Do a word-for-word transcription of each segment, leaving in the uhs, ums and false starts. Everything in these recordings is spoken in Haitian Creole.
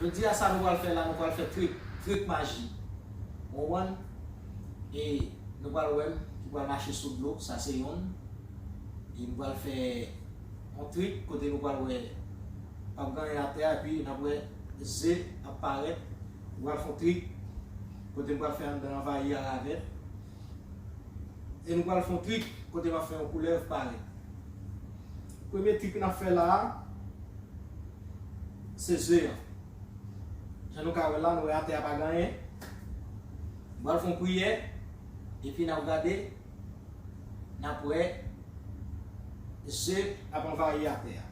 Jodi a sa nou pral fè la, nou pral fè trik, trik maji. Ou konprann? E nou pral wè m ki pral mache sou dlo, sa se yonn. E nou pral fè yon trik kote nou pral wè pap gen anyen atè a, epi n ap wè ze ap parèt. Nou pral fè yon trik kote nou pral fè anndan anvayi a ravèt. E nou pral fè yon trik kote m ap fè yon koulèv parèt. Premye trik n ap fè la a, se ze an. Jan nou ka wè la, nou wè atè a pa gen anyen. Nou pral fè yon priyè, epi n ap gade, n ap wè ze ap anvayi atè a.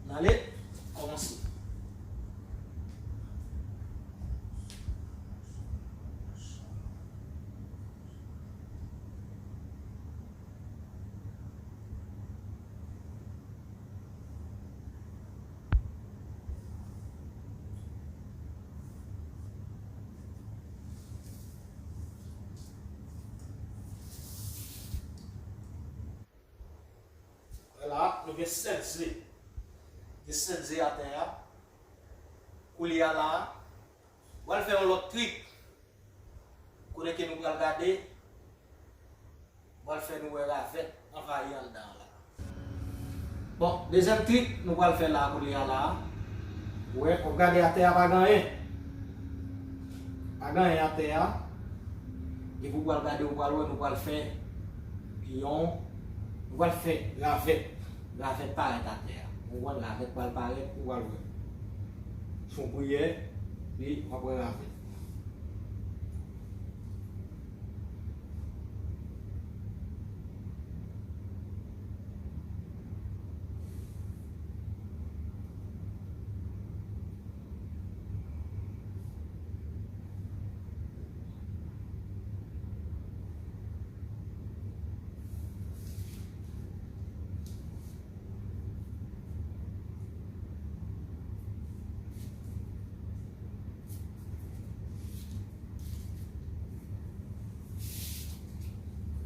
N ale, kòmanse. La, nou gen sèt ze. Gen sèt ze atè a. Koulye a la, nou pral fè yon lòt trik. Kote ke nou pral gade, nou pral fè nou wè ravèt anvayi anndan an la. Bon, dezyèm trik nou pral fè la koulye a la. Ou wè, w ap gade atè a pa gen anyen. Pa gen anyen atè a. Epi w pral gade, ou pral wè, nou pral fè yon, nou pral fè ravèt. Ravèt parèt atè a. Ou konprann, ravèt pral parèt, ou pral wè. Fè yon priyè, epi w ap wè ravèt.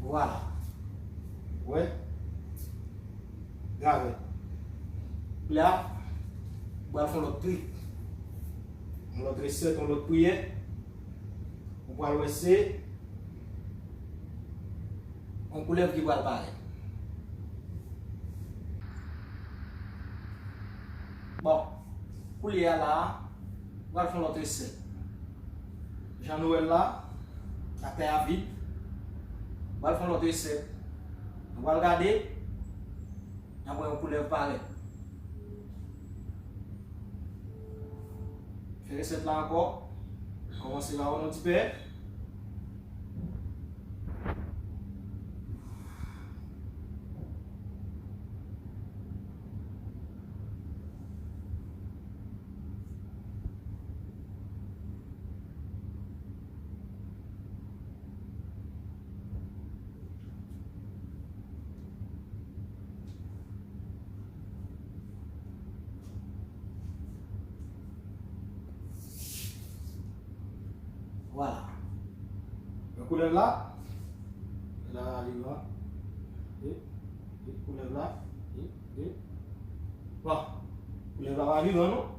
Vwala. Wè. Gade. Koulye a, ou pral fè yon lòt trik. Yon lòt resèt, yon lòt priyè. Ou pral wè se yon koulèv ki pral parèt. Bon, koulye a la, nou pral fè yon lòt resèt. Jan nou wè l la, atè a vid. Nou pral fè yon lòt resèt. Nou pral gade, n ap wè yon koulèv parèt. Fè resèt la ankò. Kòmanse la o non di Pè. Vwala. Wè koulèv la? La, li la. E, e, koulèv la. E, e. Bon. Koulèv la pa vivan, non?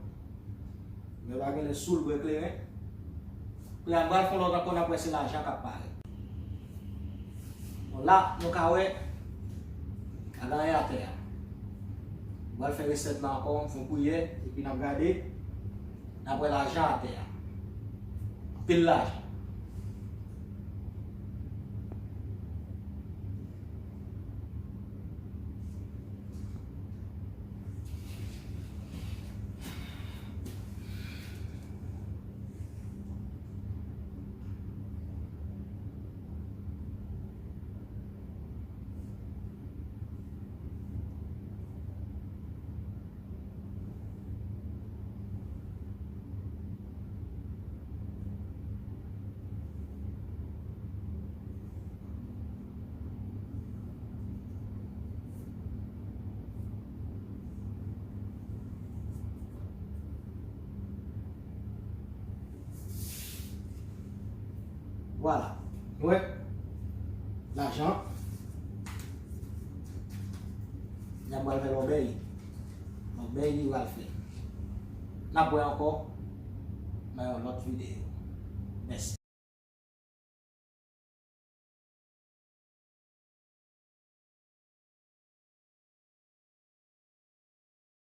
Koulèv la genlè sou l bwè kleren. Koulye a, n pral fè yon lòt ankò, n ap wè se lajan k ap parèt. Bon, la, nou ka wè, pa gen anyen atè a. Nou pral fè resèt la ankò, fè yon priyè, epi n ap gade, n ap wè lajan atè a. Anpil lajan. Vwala. Wè, lajan. N ap pral fè lòbèy. Lòbèy li pral fè. N ap wè ankò nan yon lòt videyo. Mèsi.